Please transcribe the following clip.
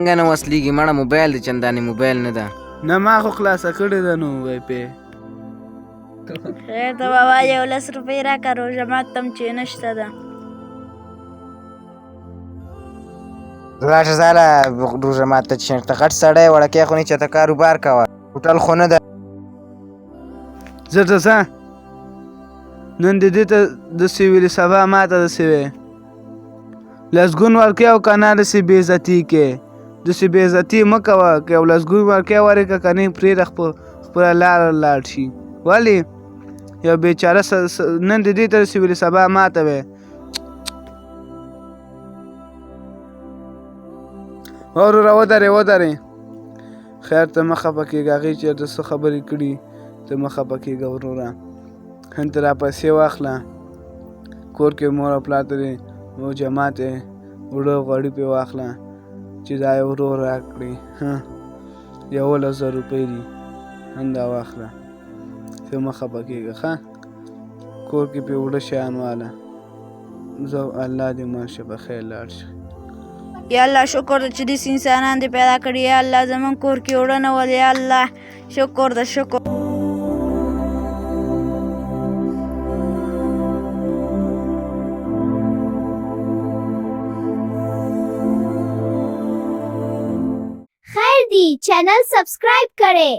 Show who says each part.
Speaker 1: څنګه نه وصلیږي مړه موبایل دی چندانې موبایل نه ده.
Speaker 2: نه ما خو خلاصه کړې ده نو وای پې.
Speaker 3: خیر ته بابا یو لس روپۍ راکړه، روژه ماتم چې نشته ده.
Speaker 1: لاړ شه ځاله روژه ماته چې ته غټ سړی وړکی خو نه چېرته کاروبار کوه، هوټل خو نه ده.
Speaker 2: زه ته ځه، نن دې دې ته داسې ویلي سبا ما ته داسې وې. لسګون ورکې او که نه داسې بې عزتي کې، داسې بې عزتي مه کوه. که یو لسګون ورکې ورکړه که نه پرېږده خپله لاره لاړ شي. ولې یو بېچاره نن دې دې ته داسې ویلي سبا ما ته وې. وروره ودرې ودرې، خیر ته مه خفه کېږه، هغې چېرته څه خبرې کړي ته مه خفه کېږه وروره. هند ته را پیسې واخله، کور کې مور او پلار ته دې جماعت یې اوړه غوړي پرې واخله چې دا یې ورور راکړي. 11,000 روپۍ دي، همدا واخله، ته مه خفه کېږه. ښه کور کې پرې اوړه شیان واله. زه الله دې مل شه، په خیر لاړ شه.
Speaker 3: یا الله شکر ده چې داسې انسانان دې پیدا کړي. یا الله زموږ کور کې اوړه نه ول. یا الله شکر ده شکر.
Speaker 4: خیر دی چینل سبسکرایب کړئ.